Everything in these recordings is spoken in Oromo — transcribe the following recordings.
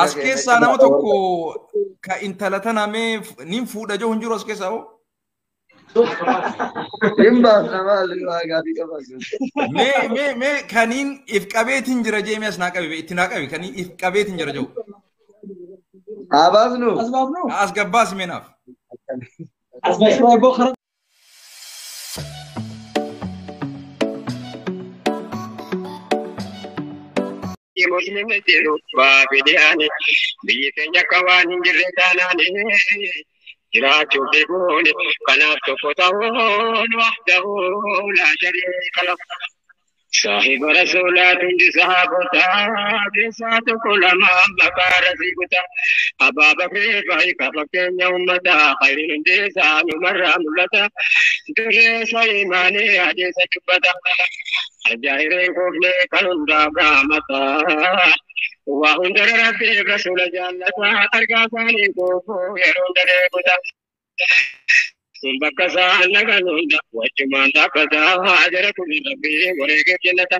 As keessaa nama tokko ka intala tana mee nin fuudha jiru hin jiru as keessaa hoo? Hin baasna maali waa gaafii qabaatu. Mee mee mee kaniin if qabeetiin jira jee mee as naa qabi itti naa qabi kaniin if qabeetiin jira jiru. Haa baasnu. As baafnu. As gabbaas mee naaf. As baafnu. Muslimni jiru baafidiyaani biyyi keenya akka waan hin jirre taanaani jiraachuuf deebi'uuni kanaaf tokko ta'uun wahdahu laa shariika lahu. Saahiba rasuulaatu hundi sahaabotaa keessaa tokko lama maqaa rasiibota Abaa Bakrii fa'i fakkeenya uummataa khayriin hundi isaa numarraa mul'ata dureessa imaanii adeessa dubbata. Ajaa'ibeen kooflee kan hundaaf raamata. Waa hunda rabbiif rasuula jaallata. Argaa isaanii koofuu yeroo hunda deeguta. Sun bakka isaan nagan hunda wachumaan dhaabbata. Jara kun rabbii wareegeef jennata.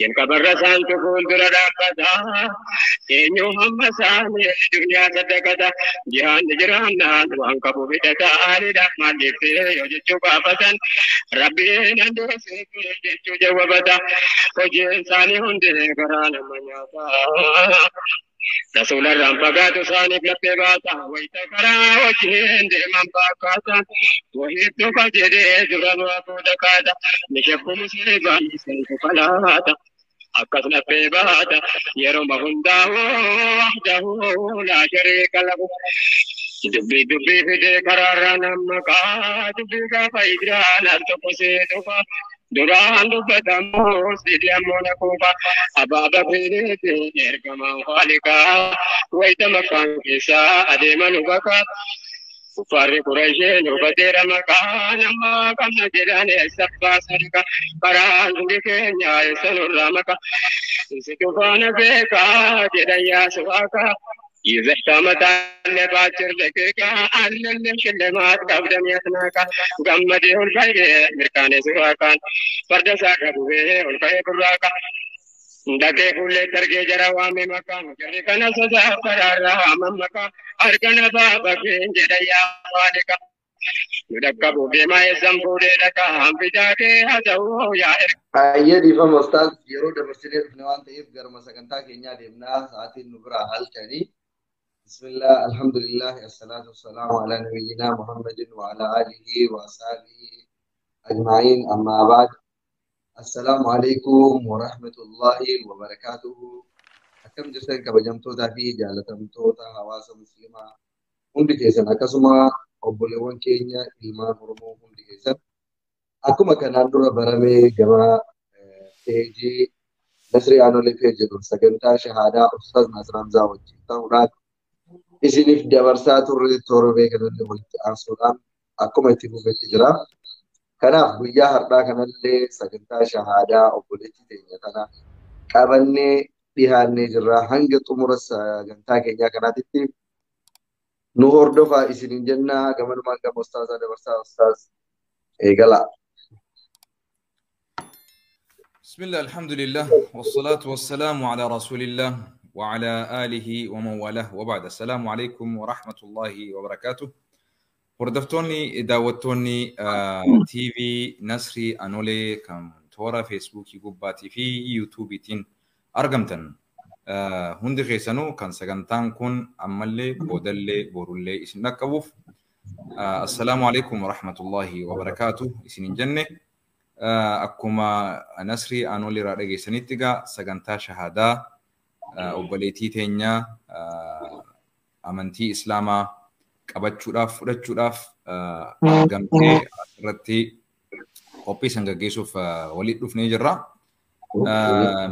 Jalqabarra isaantu fuuldura dhaabbata. Eenyu hamma isaanii duniyaa saddaqata. Jihaanni jiraannaan waan qabu fidhata. Aaliidhaaf maal dhiiftee yoo jechuu gaafatan. Rabbiin dandeessee jechuu jawwabata. Hojiin isaanii hundee garaa nama nyaata. Rasuularraan fagaatu isaaniif laphee baata. Wayita karaa hojiin deeman fakkaata. Wahiitu ka jedhee dura du'a booda kaata. Mishakku musiibaan seentu kalaata. Akkas laphee baata. Yeroo hundaa'u wahdahu laa shariika lahu. Dubbii dubbii fidee karaarraa nama kaa. Dubbii gaafa hijiraan al tokko see dhufa. Duraan dubbatamu sidii ammoo na kuufa. Abaa Bakriitti ergamaan haalikaa. Wayita makkaan keessaa adeeman hubaka. Kuffaarri Quraysheen hubateera maqaa nama qabna jedhan eessa baasanka. Karaan hundi keenya eessa nurraa maka. Isitu faana beekaa jedhan yaa suwaaka. ይዘህታ መጣለ ባጭር ደቂቃ አለልም ሽልማት ቀብደም ያስናቃ ገመዴ ኦልካዬ mirkaane suwaaqaan farda isaa qabubee olka'ee burraaqa. Dhaqee fuullee targee jara waame maqaan jarri kana sodaa karaarraa waaman maqaa harkana baabakeen jedha yaa maaliqa. Nu dhaqqabuuf deemaa eessan fuudhee dhaqa hanfidaa kee haa ta'uu yaa erga. Baay'ee dhiifama ustaaz yeroo dabarsinee dhufne waan ta'eef garuma sagantaa keenyaa deemnaa sa'aatiin nu biraa halkanii. بسم الله الحمد لله الصلاة والسلام على نبينا محمد وعلى آله وأصحابه أجمعين أما بعد السلام عليكم ورحمة الله وبركاته. أكم جرتن كبجمتوتا في جالتمتوتا حواس مسلمة hundi keessan akkasuma obboleewwan keenya ilmaan Oromoo hundi keessan akkuma kanaan dura baramee gama peejii Nasrii Aanolee Peej jedhu sagantaa shahaadaa Ustaaz Nasir Hamzaa wajjin ta'uudhaan isiniif dabarsaa turre torbee kanallee walitti aansuudhaan akkuma itti fufetti jira. Kanaaf guyyaa har'aa kanallee sagantaa shahaadaa obboleettii teenya kana qabannee dhiyaannee jirra. Hanga xumura sagantaa keenyaa kanaatitti nu hordofaa isiniin jenna. Gamanumaan gama ustaazaa dabarsaa ustaaz eegala. بسم الله الحمد لله والصلاة والسلام على رسول الله وعلى آله ومن والاه وبعد. السلام عليكم ورحمة الله وبركاته. Hordoftoonni daawwattoonni TV Nasrii Anolee kan toora Feesbuukii gubbaatii fi Yuutuubiitiin argamtan hundi keessanuu kan sagantaan kun ammallee boodallee borullee isin dhaqqabuuf assalaamu alaikum warahmatullahi wabarakaatuh isiniin jenne. Akkuma Nasrii Anolee irraa dhageessanitti egaa sagantaa shahaadaa obboleettii teenyaa amantii Islaamaa qabachuudhaaf fudhachuudhaaf argamtee asirratti qophii san gaggeessuuf walitti dhufnee jirra.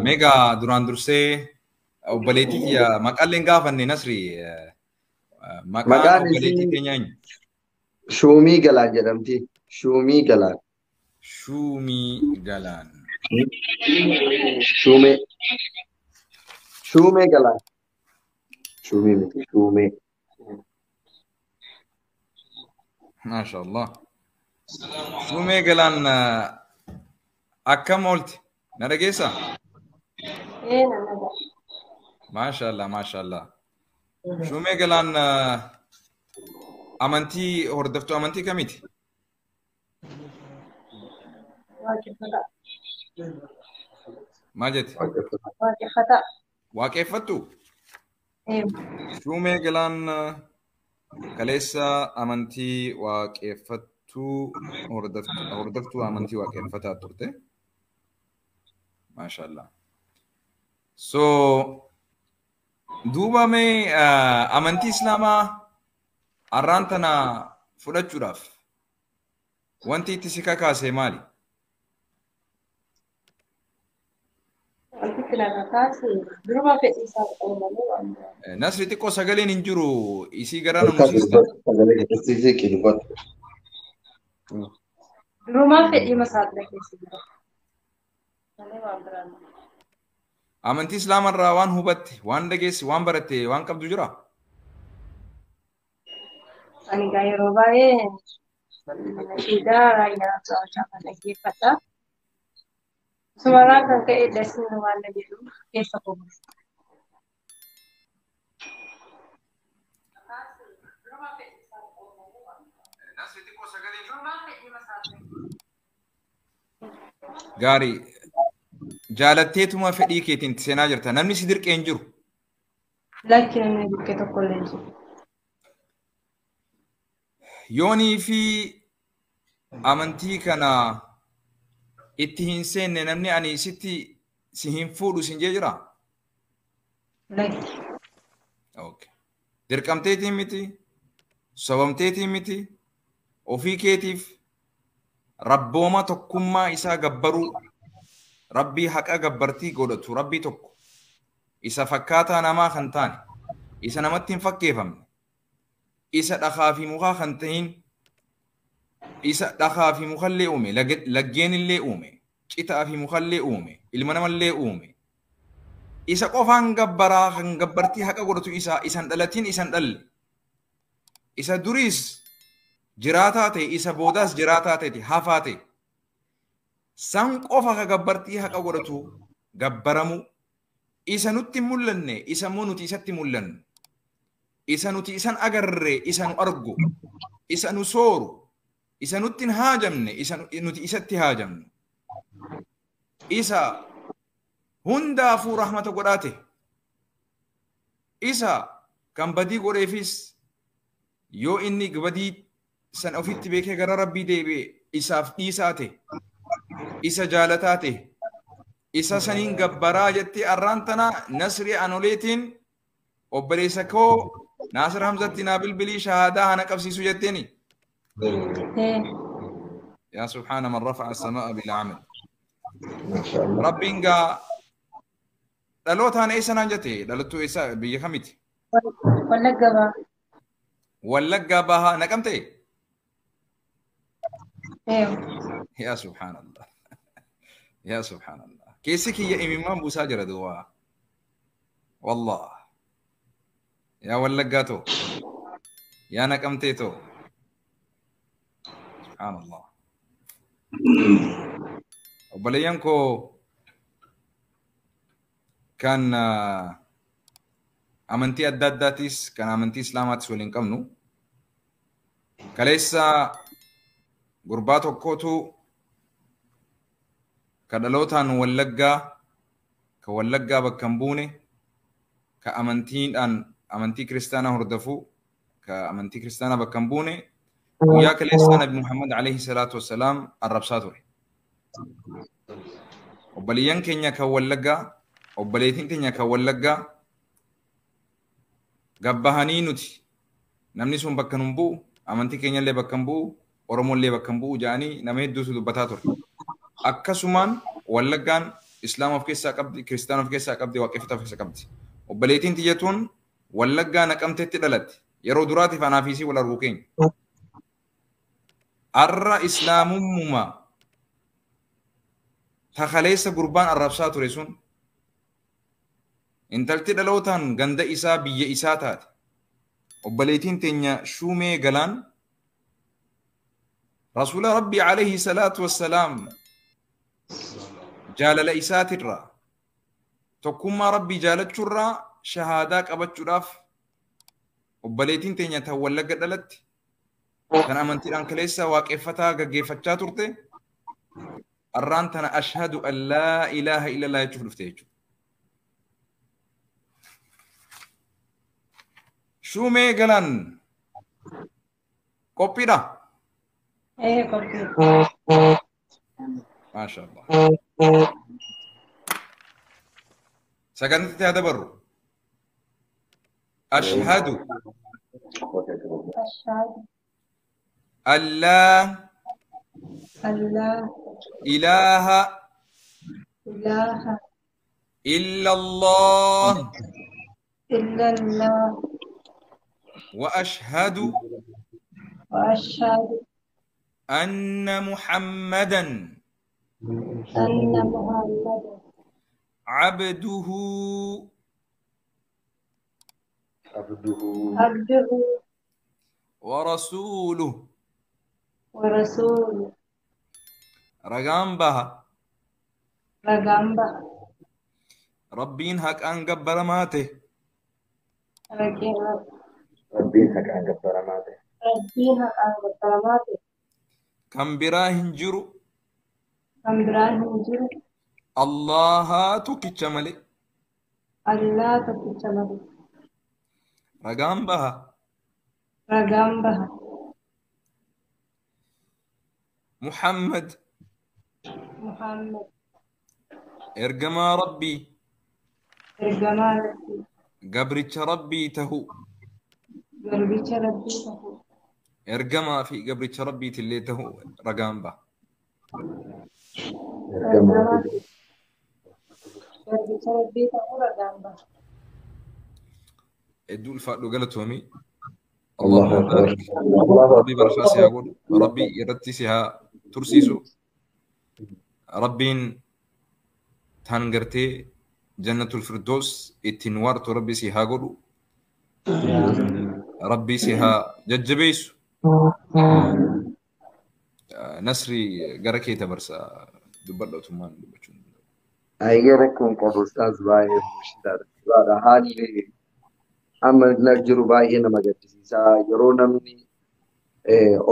Meegaa duraan dursee obboleettii kiyya maqaallee hin gaafanne Nasrii maqaan Maqaan obboleettii isii teenyaa eenyu? Shuumii Galaan jedhamti. Shuumii Galaan. Shuumii Galaan. Shuumee. Shuumee Galaan. Shuumii miti shuumee. Maashaallah. Shuumee Galaan akkam oolte? Na dhageessaa? Ee, nan dhagaa. Maashaallah maashaallah. Shumee Galaan amantii hordoftuu amantii kamiiti? Waaqeffataa. Maal jette? Waaqeffataa. Waaqeffattu? Ee. Shumee Galaan kaleessa amantii waaqeffattuu hordoftuu amantii waaqeffataa turte. Maashaallah. So duuba mee amantii Islaamaa har'aan tana fudhachuudhaaf wanti itti si kakaase maali? Wanti itti na kakaase duruma fedhii isaa qabu malee waan biraa. Nasri xiqqoo sagaleen hin jiru isii garaa nu musiista. Durumaa fedhii masaadha keessa jira. Malee waan biraa miti. Amantii Islaamarraa waan hubatte, waan dhageesse, waan baratte, waan qabdu jira? Ani egaa yeroo baay'ee nashiidaa raayyaa to'achaa kan dhaggeeffadha. Sumarraa kan ka'e dasiin waan na jedhu keessa koo bula. Gaarii jaalatteetuma fedhii keetiin seenaa jirta. Namni si dirqee hin jiru. Lakki namni dirqee tokko illee hin jiru. Yoonii fi amantii kana itti hin seenne namni ani sitti si hin fuudhu sin jee jira? Lakki. Okay. Dirqamteetiin miti, sobamteetiin miti, ofii keetiif rabbooma tokkummaa isaa gabbaruu, rabbii haqa gabbartii godhatu, rabbii tokko, isa fakkaataa namaa kan taane, isa namatti hin fakkeeffamne, isa dhakaa fi mukaa kan tahin, isa dhakaa fi mukallee uume, laggeenillee uume, citaa fi mukallee uume, ilma namallee uume, isa qofaan gabbaraa kan gabbartii haqa godhatu isa isan dhalatiin isan dhalle, isa duriis jiraataa ta'e, isa boodaas jiraataa ta'e, hafaa ta'e, san qofa ka gabbartii haqa godhatu gabbaramu, isa nutti hin mul'anne, isa immoo nuti isatti mul'annu, isa nuti isan agarre, isa nu argu, isa nu sooru, isa nutti hin haajamne, isa nuti isatti haajamnu, isa hundaafuu rahmata godhaate, isa kan badii godheefis yoo inni badii san ofitti beekee gara rabbii deebi'e isaaf dhiisaa ta'e, isa jaalataa ta'e, isa saniin gabbaraa jettee arraan tana Nasrii Anoleetiin obboleessa koo Naasir Hamzatti naa bilbilii shahaadaa hana qabsiisu jetteeni. Yaa subhaana man rafa'a as-samaa'a bilaa amal. Rabbiin gaa dhalootaan eessa naan jette? Dhalattuu eessa biyya kamiiti? Wallagga Bahaa. Wallagga Bahaa naqamtee? Ee. Yaa subhaanallah. Yaa subhaanallah. Keessi kiyya imimmaan buusaa jira duwwaa. Wallah. Yaa Wallaggaa too. Yaa naqamtee too. Subhaanallah. Obboleeyyan koo kan amantii adda addaatis kan amantii Islaamaatis waliin qabnu kaleessa gurbaa tokkotu ka dhalootaan Wallaggaa ka Wallaggaa bakka hin buune ka amantiidhaan amantii kiristaanaa hordofu ka amantii kiristaanaa bakka hin buune guyyaa kaleessa Nabi Muhammad alayhi salaatu wassalaam arrabsaa ture. Obboleeyyan keenya kan Wallaggaa, obboleettiin keenya kan Wallaggaa gabbahanii nuti namni sun bakka nun bu'u, amantii keenyallee bakka hin bu'u, Oromollee bakka hin bu'u jedhanii nama hedduutu dubbataa ture. Akkasumaan Wallaggaan Islaama of keessaa qabdi, Kiristaana of keessaa qabdi, Waaqeffataa of keessaa qabdi. Obboleettiin tiyyatuun Wallaggaa naqamteetti dhalatte. Yeroo duraatiif anaa fi isii wal arguu keenya. Arra Islaamummaa takaleessa gurbaan arrabsaa ture sun intalti dhalootaan ganda isaa biyya isaa taate. Obboleettiin teenya Shumee Galaan Rasuula Rabbii alayhi salaatu wassalaam jaalala isaatirraa tokkummaa Rabbii jaalachuurraa shahaadaa qabachuudhaaf obboleettiin teenya tan Wallagga dhalatti kan amantiidhaan kaleessa waaqeffataa gaggeeffachaa turte arraan tana ashhadu an laa ilaaha illallah jechuuf dhufte jechuudha. Shumee Galaan qophiidha? Ee, qophii. Maasha Allah. Sagantitti haa dabarru. Ashhadu Ashhadu an laa an laa ilaaha ilaaha illa Allah illa Allah wa ashhadu wa ashhadu anna Muhammadan anna Muhammadan abduhu abduhu wa rasuluhu wa rasuluhu. Ragaan baha. Ragaan baha. Rabbiin haqaan gabbaramaa ta'e. Rabbiin haqaan gabbaramaa ta'e. Rabbiin haqaan gabbaramaa ta'e. Kan biraa hin jiru. Kan biraa hin jiru. Allahaa tokkicha malee. Allah tokkicha malee. Ragaan baha. Ragaan baha. Muhammad. Muhammad. Ergamaa Rabbii. Ergamaa Rabbii. Gabricha Rabbii tahu. Garbicha Rabbii tahu. Ergamaa fi gabricha Rabbiitillee tahu ragaan baha. Ergamaa fi garbicha Rabbii tahu ragaan baha. Hedduu ulfaadhu galatoomii. Allahu Allahumma akbar. barik. Allahu Rabbii barakaa si haa godhu. Rabbii irratti si haa tursiisu. Rabbiin tan gartee jannatul firdaus ittiin waartu Rabbi si haa godhu. Rabbi si haa jajjabeessu. Nasri gara kee dabarsa dubbadha otummaan dubbachuu hin danda'u. Ayyee rakkoon qabu ustaaz baay'ee mushiidhaadha. Haalli amma jiru baay'ee nama gaddisiisa. Yeroo namni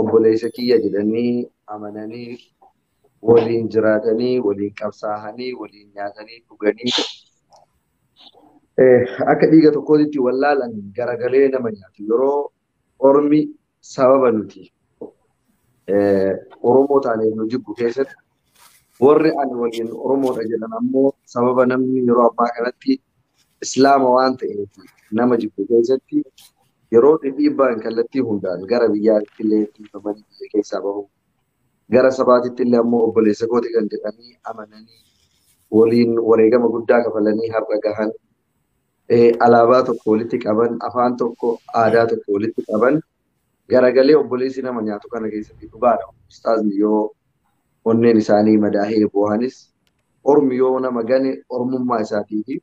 obboleessa kiyya jedhanii amananii waliin jiraatanii, waliin qabsaa'anii, waliin nyaatanii, dhuganii akka dhiiga tokkootti wallaalan garagalee nama nyaatu. Yeroo ormi sababa nuti Oromoo taaneef nu jibbu keessatti warri ani waliin Oromoodha jedhan ammoo sababa namni yeroo ammaa kanatti Islaama waan ta'eef nama jibbu keessatti yeroo dhiibbaan kallattii hundaan gara biyyaatti illee dhiibamanii biyya keessaa bahu gara sabaatitti illee ammoo obboleessa kooti kan jedhanii amananii waliin wareegama guddaa kafalanii har'a gahan alaabaa tokko walitti qaban afaan tokko aadaa tokko walitti qaban garagalee obboleessi nama nyaatu kana keessatti dhugaadha. Ustaazni yoo onneen isaanii madaahee boohanis ormi yoo nama gane ormummaa isaatii fi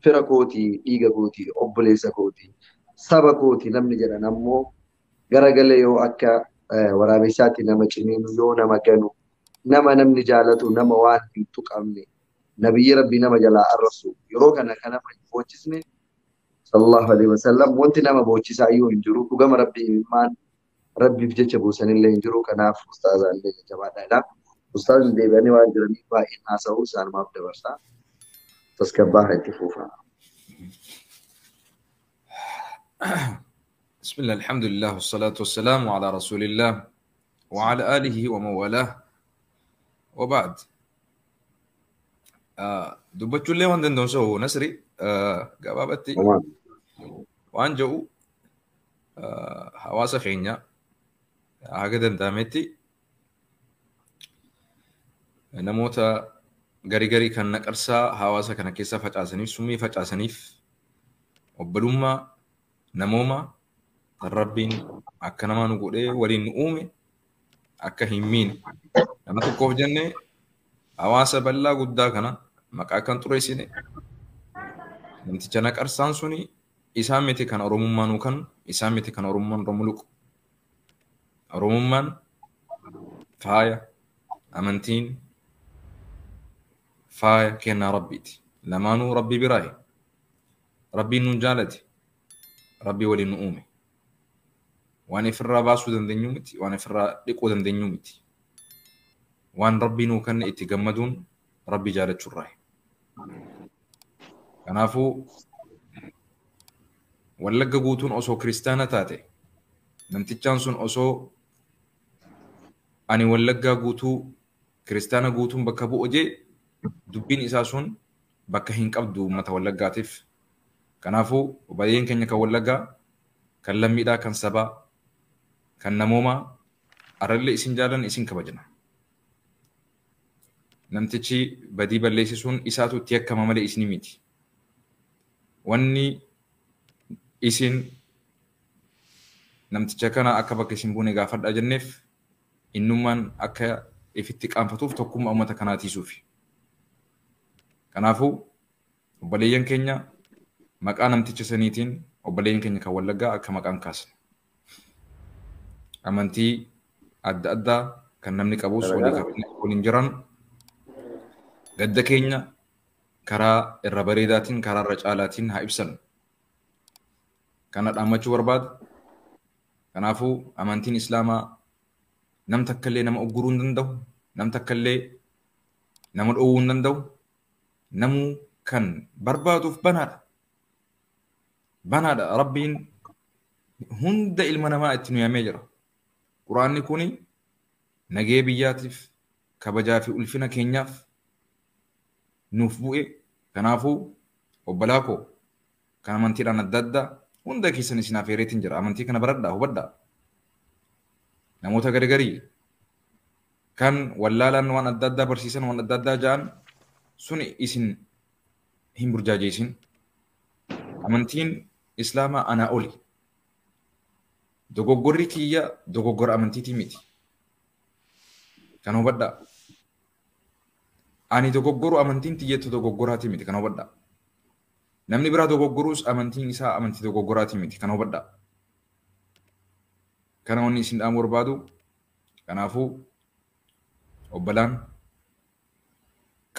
fira kootii, dhiiga kootii, obboleessa kootii, saba kootii namni jedhan ammoo garagalee yoo akka waraabessaatti nama ciniinu yoo nama ganu nama namni jaalatu nama waan hin tuqamne nabiyyi rabbii nama jalaa arrabsu yeroo kana kan nama hin boochisne sallallahu alaihi wasallam wanti nama boochisaa iyyuu hin jiru dhugama rabbii imimmaan rabbiif jecha buusanillee hin jiru kanaaf ustaazaallee jajjabaadha. Ustaazni deebi'anii waan jiraniif baay'een haasa'uu isaanumaaf dabarsaa. Tasgabbaa itti fuufaa. بسم الله الحمد لله والصلاة والسلام على رسول الله وعلى آله ومن والاه وبعد. Dubbachuu illee waan danda'u sa'u Nasri gabaabatti waan jedhu hawaasa keenya haga danda'ametti namoota garii garii kan naqarsaa hawaasa kana keessa facaasaniif summii facaasaniif obbolummaa namooma kan rabbiin akka namaa nu godhee waliin nu uume akka hin miine nama tokkoof jennee hawaasa bal'aa guddaa kana maqaa kan xureessine namticha naqarsaan suni isaan miti kan Oromummaa nuu kanu isaan miti kan Oromummaan Oromoo luqu. Oromummaan faaya amantiin faaya kennaa rabbiiti. Lamaanuu rabbii biraayi. Rabbiin nuun jaalate, Rabbii waliin nu uume. Waan ifirraa baasuu dandeenyu miti, waan ifirraa dhiquu dandeenyu miti. Waan Rabbii nuu kenne itti gammaduun Rabbii jaalachuurraa. Kanaafuu Wallagga guutuun osoo kiristaana taate, namtichaan sun osoo ani Wallaggaa guutuu kiristaana guutuun bakka bu'u jee, dubbiin isaa sun bakka hin qabdu uummata Wallaggaatiif. Kanaafuu obboleeyyan keenya kan Wallaggaa, kan lammiidhaa, kan sabaa, kan namoomaa, arallee isin jaalan, isin kabajna. Namtichi badii balleessisuun isaatu itti yakkama malee isinii miti. Wanni isin namticha kana akka bakka isin buune gaafadhaa jenneef innummaan akka ifitti qaanfatuuf, tokkummaa uummata kanaa tiisuufi. Kanaafuu obboleeyyan keenya maqaa namticha saniitiin obboleeyyan keenya kan Wallaggaa akka maqaan kaasne. Amantii adda addaa kan namni qabus walii kabajnee waliin jiran, gadda keenya karaa irra bareedaatiin, karaa irra caalaatiin haa ibsannu. Kana dhaammachuu barbaada. Kanaafuu amantiin Islaamaa nam takka illee nama ugguruu hin danda'u, nam takka illee nama dhoowwuu hin danda'u, namuu kan barbaaduuf banaadha. Banaadha. Rabbiin hunda ilma namaa itti nu yaamee jira. Quraanni kuni nagee biyyaatiif, kabajaa fi ulfina keenyaaf nuuf bu'e. Kanaafuu obbolaa koo kan amantiidhaan adda addaa hunda keessan isin afeereetiin jira. Amantii kana baradhaa, hubadhaa. Namoota gargarii kan wallaalaan waan adda addaa barsiisan, waan adda addaa ja'an suni isin hin burjaajeessin. Amantiin Islaamaa anaa oli. Dogoggorri kiyya dogoggora amantiitii miti. Kan hubadhaa. Ani dogoggoru amantiin tiyyattu dogoggoraatii miti, kan hubadhaa. Namni biraa dogoggoruus amantiin isaa amantii dogoggoraatii miti, kan hubadhaa. Kana wanni isin dhaamu barbaadu. Kanaafuu obbolaan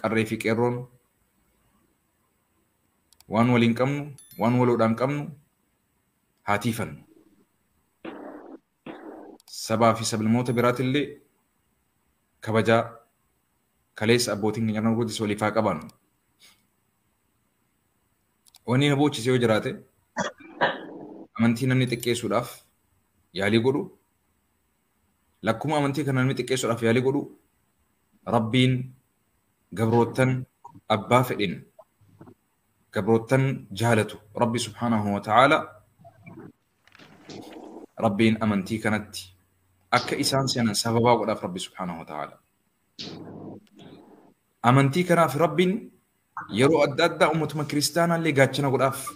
qarree fi qeerroon waan waliin qabnu, waan waloodhaan qabnu haa tiifannu. Sabaa fi sablammoota biraatillee kabajaa kaleessa abbootiin keenya nu guddise waliif haa qabaannu. Wanni na boochise yoo jiraate, amantii namni xiqqeessuudhaaf yaalii godhu, lakkuma amantii kana namni xiqqeessuudhaaf yaalii godhu, Rabbiin gabroottan abbaa fedhin, gabroottan jaalatu Rabbi subhaanahu wa ta'aala, Rabbiin amantii kanatti akka isaan seenan sababaa godhaaf Rabbi subhaanahu wa ta'aala. Amantii kanaaf Rabbiin yeroo adda addaa uummatuma kiristaanaallee gaachana godhaaf.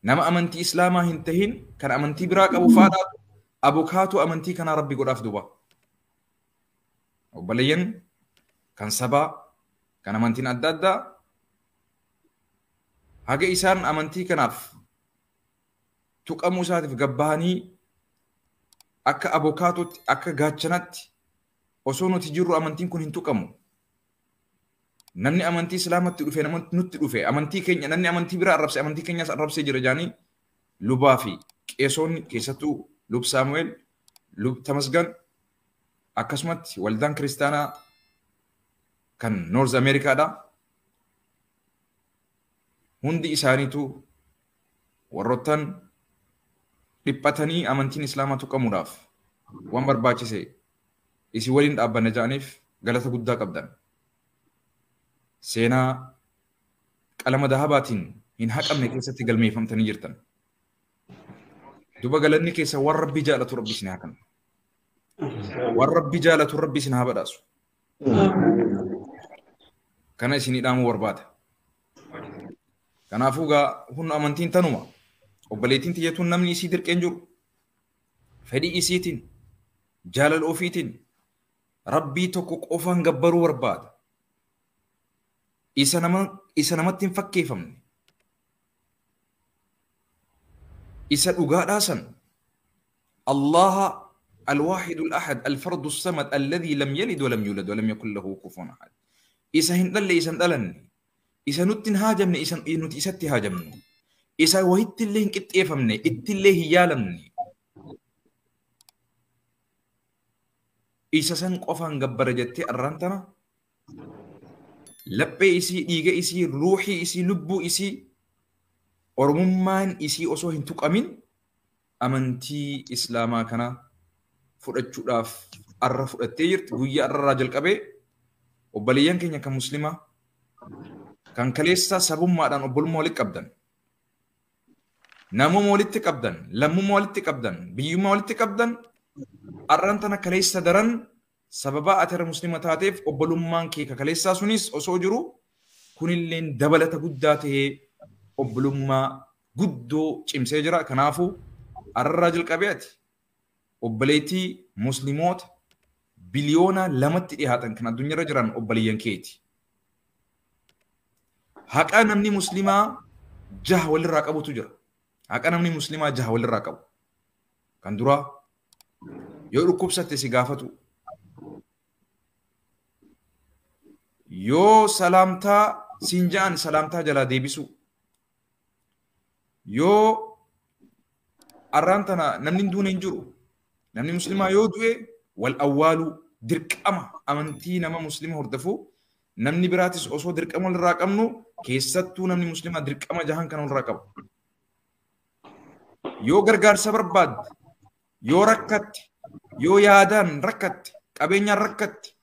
Nama amantii Islaamaa hin tahin kan amantii biraa qabu faadhaatu abukaatoo amantii kanaa Rabbi godhaaf duuba. Obboleeyyan kan sabaa kan amantiin adda addaa haga isaan amantii kanaaf tuqamuu isaatiif gabbahanii akka abukaatootti, akka gaachanatti, osoo nuti jirru amantiin kun hin tuqamu. Namni amantii Islaamatti dhufe nutti dhufe, amantii keenya namni amantii biraa arrabse amantii keenyas arrabsee jira jaanii lubaa fi qeesonni, keessattuu Lub Saamu'eel, Lub Tamasgan, akkasumatti waldaan kiristaanaa kan North Ameerikaadha. Hundi isaaniitu warroottan dhiphatanii amantiin Islaamaa tuqamuudhaaf waan barbaachise isin waliin dhaabbanna jedhaniif galata guddaa qabdan. Seenaa qalama dahabaatiin hin haqamne keessatti galmeeffamtanii jirtan. Duba galanni keessa waan Rabbi jaalatu Rabbi isin haa kennu. Waan Rabbi jaalatu Rabbi isin haa badhaasu. Kana isinii dhaamuu barbaada. Kanaafuu gaa hun amantiin tanuma. Obboleettiin tiyyatuun namni isii dirqeen jiru. Fedhii isiitiin, jaalala ofiitiin Rabbii tokko qofaan gabbaruu barbaada. Isa nama isa namatti hin fakkeeffamne. Isa dhugaadhaa san, Allaha الواحد الأحد الفرد الصمد الذي لم يلد ولم يولد ولم يكن له كفوا أحد. Isa hin dhalle, isa hin dhalanne. Isa nutti hin haajamne, isa nuti isatti haajamnu. Isa wayitti illee hin qixxeeffamne, itti illee hin yaalamne. Isa san qofaan gabbara jettee arraan tana laphee isii, dhiiga isii, ruuxii isii, lubbuu isii, oromummaan isii osoo hin tuqamin amantii islaamaa kana fudhachuudhaaf arra fudhattee jirti. Guyyaa arrarraa jalqabee obboleeyyan keenya kan muslimaa kan kaleessa sabummaadhaan obbolummaa walitti qabdan, namummaa walitti qabdan, lammummaa walitti qabdan, biyyummaa walitti qabdan, arraan tana kaleessa daran sababa ati irra muslima taateef obbolummaan kee kaleessaa sunis osoo jiru kunilleen dabalata guddaa ta'ee obbolummaa guddoo cimsee jira. Kanaafuu arrarraa jalqabee ati obboleettii muslimoota biliyoona 2tti dhiyaatan kan addunyaarra jiran obboleeyyan keeti. Haqa namni muslimaa jaha walirraa qabutu jira. Haqa namni muslimaa jaha walirraa qabu. Kan duraa, yoo dhukkubsatte si gaafatu. Yoo salaamtaa siin ja'an salaamtaa jalaa deebisu. Yoo arraan tana namni hin duune hin jiru. Namni muslimaa yoo du'e wal awwaaluu dirqama amantii nama muslima hordofuu, namni biraatis osoo dirqama walirraa qabnu, keessattuu namni muslimaa dirqama jahan kana walirraa qaba. Yoo gargaarsa barbaadde, yoo rakkatte, yoo yaadaan rakkatte, qabeenyaan rakkatte,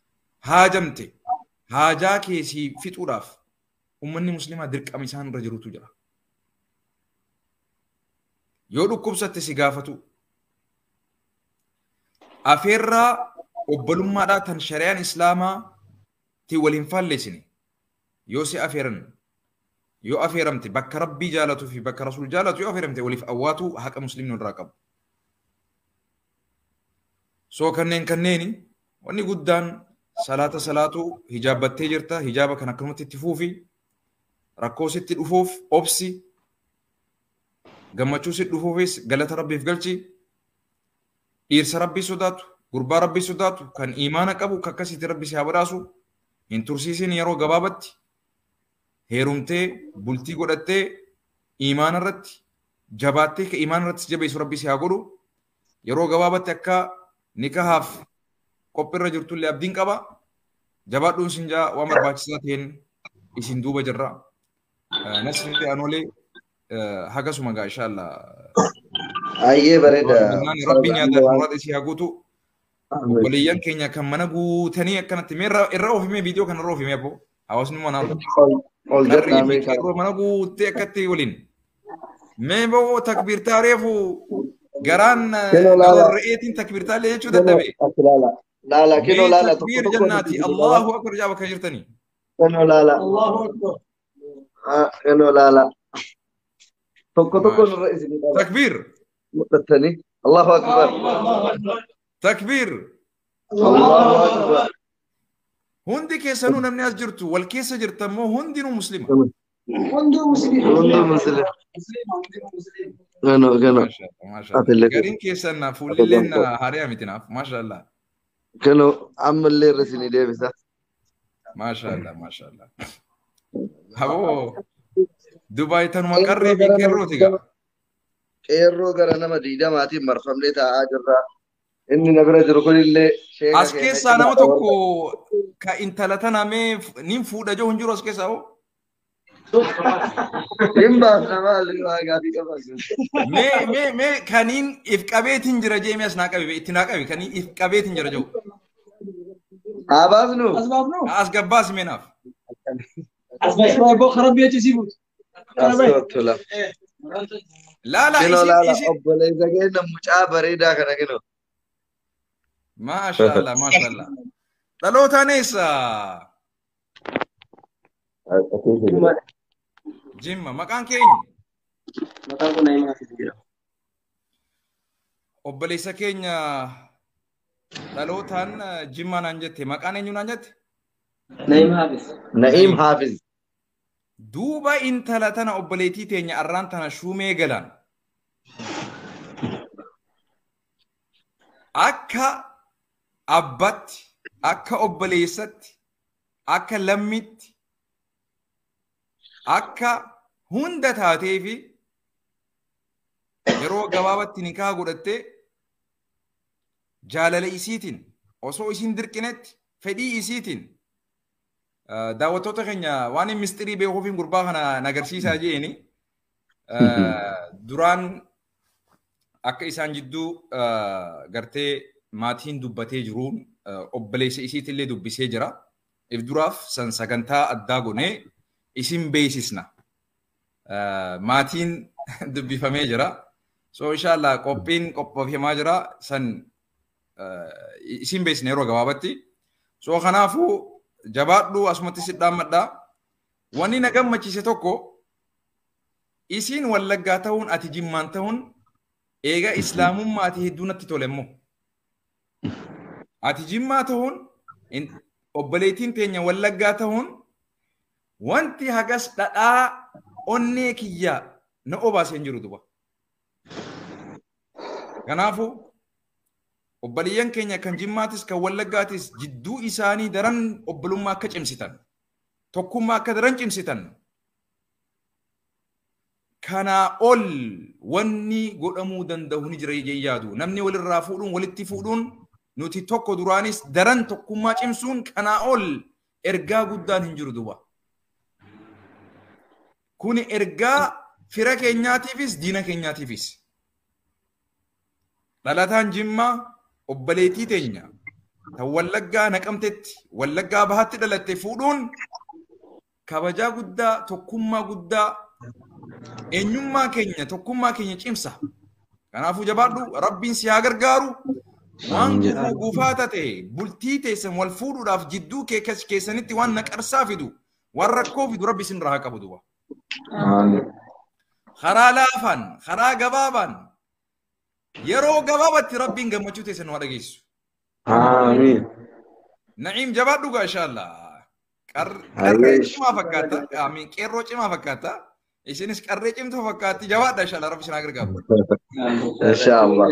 haajamte, haajaa keessii fixuudhaaf uummanni muslimaa dirqama isaan irra jirutu jira. Yoo dhukkubsatte si gaafatu. Afeerraa obbolummaadhaa tan shari'aan islaamaa ti waliin faalleessine yoo si afeeran, yoo afeeramte, bakka rabbii jaalatuu fi bakka rasuul jaalatu yoo afeeramte waliif awwaatu haqa muslimni irraa qabu. So kanneeni wanni guddaan salaata salaatu. Hijaabbattee jirta, hijaaba kan akkanumatti itti fuufi. Rakkoo sitti dhufuuf obsi, gammachuu sitti dhufuufis galata rabbiif galchi. Dhiirsa rabbii sodaatu, gurbaa rabbii sodaatu, kan imaana qabu kan akkasitti rabbi si haa badhaasu. Hin tursiisin, yeroo gabaabatti heerumtee bultii godhattee imaana irratti jabaattee ka imaana irratti si jabeessu rabbi si haa godhu. Yeroo gabaabatti akka nikahaaf qophiirra jirtullee abdiin qaba. Jabaadhuun sin jaa, waan barbaachisaa ta'een isin duuba jirra. Nasri anolee hagasuma gaa, inshallah. Ayyee, bareeda. Rabbiin yaada muraada isii haa guutu. Obboleeyyan keenya kan mana guutanii akkanatti mee irra oofimee, viidiyoo kana irra oofimee abbo. Hawaasni mana Ol qarree jedhaa fi qeerroo mana guuttee akkatti waliin. Mee boo takbiirtaa reefu garaan Kenoo laala. re'eetiin takbiirtaa illee jechuu Kenoo dadhabe. as laala. Laala, kenoo Mee laala, tokko takbiir tokko jannaati, Allahu akbar jaa bakka jirtanii. Kenoo laala. Allahu Akbar. Ah, kenoo laala. Tokko tokko Maasha. nurra isinii qaba. Takbiir. Mul'attanii. Allahu akbar. Allahu Akbar. Takbiir. Allahu akbar. Hundi keessanuu namni as jirtu wal keessa jirtan moo hundinuu muslima? Hunduu musliima. Hunduu musliima. Musliima, hundinuu musliima. Kenoo, kenoo. Maasha Allah, maasha Allah. Atillee Gariin keessan fuulilleen haariyaa miti naaf. Maasha Allah. Kenoo ammallee irra isinii deebisa. Maasha Allah, maasha Allah. Haboo Dubaay tanuma qarree fi qeerrooti gaa. Qeerroo gara nama 20tiin marfamnee taa'aa jirra. Inni na bira jiru kunillee sheeka As keenya keessaa nama cimaadha. Tokko ka intala tana mee nin fuudha jiru hin jiru as keessaa hoo? Hin baasna, maali waa gaafii qabaatu. Mee kaniin if qabeetiin jira jee, mee as naa qabi, itti naa qabi, kaniin if qabeetiin jira jiru. Haa baasnu. As baafnu. As gabbaas mee naaf. As bahi. Boo rabbi achi sii buutu. As tola. Laala Kinoo isin laala, isin. Obboleessa keenya mucaa bareedaa kana kinoo. Maasha Allah, maasha Allah. Dhalootaan eessa? Jimma. Maqaan keenya? Maqaan kun Naa'imaa Hafiz jedhama. Obboleessa keenya dhalootaan Jimmaa naan jette. Maqaan eenyu naan jette? Naa'im Hafiz. Na'iim Hafiz. Duuba intala tana, obboleettii teenya arraan tana shuumee galan. Akka abbatti, akka obboleessatti, akka lammitti Akka hunda taatee fi yeroo gabaabatti nikaa godhattee jaalala isiitiin osoo isin dirqinetti fedhii isiitiin daawwattoota keenya waan hin mistirii beekuufiin gurbaa kana nagarsiisaa jeeni duraan akka isaan jidduu gartee maatiin dubbatee jiruun obboleessa isiitillee dubbisee jira. If duraaf san sagantaa addaa goonee isin beeksisna. Maatiin dubbifamee jira. So inshallah qophiin qopheeffamaa jira san isin beeksisna yeroo gabaabatti. So kanaafuu jabaadhu asumatti si dhaammadha. Wanni na gammachiise tokko isiin Wallaggaa ta'uun ati Jimmaan ta'uun eega islaamummaa ati hedduu natti tole immoo. Ati Jimmaa ta'uun obboleettiin teenya Wallaggaa ta'uun wanti hagas dhadhaa onnee kiyya na obaasee hin jiru duba. Kanaafuu obboleeyyan keenya kan Jimmaatis kan Wallaggaatis jidduu isaanii daran obbolummaa akka cimsitan, tokkummaa akka daran cimsitan, kanaa ol wanni godhamuu danda'u ni jira jee yaadu. Namni walirraa fuudhuun walitti fuudhuun nuti tokko duraanis daran tokkummaa cimsuun kanaa ol ergaa guddaan hin jiru duba. Kuni ergaa fira keenyaatiifis diina keenyaatiifis. Dhalataan Jimmaa obboleettii teenya tan Wallaggaa naqamtetti Wallaggaa bahaatti dhalatte fuudhuun kabajaa guddaa tokkummaa guddaa eenyummaa keenya tokkummaa keenya cimsa. Kanaafuu jabaadhu Rabbiin si haa gargaaru. Waan gufaata ta'e bultii teessan wal fuudhuudhaaf jidduu keessanitti waan naqarsaa fidu waan rakkoo fidu Rabbi isin irraa haa qabu duba. Karaa laafaan karaa gabaabaan yeroo gabaabatti Rabbiin gammachuu teessan nu haa dhageessu. Amiin. Na'iim jabaadhu gaa inshallah. Qarree cimaa fakkaata. Amiin qeerroo cimaa fakkaata. Isinis qarree cimtuu fakkaatti jabaadha inshallah Rabbi isin haa gargaaru. Inshallah.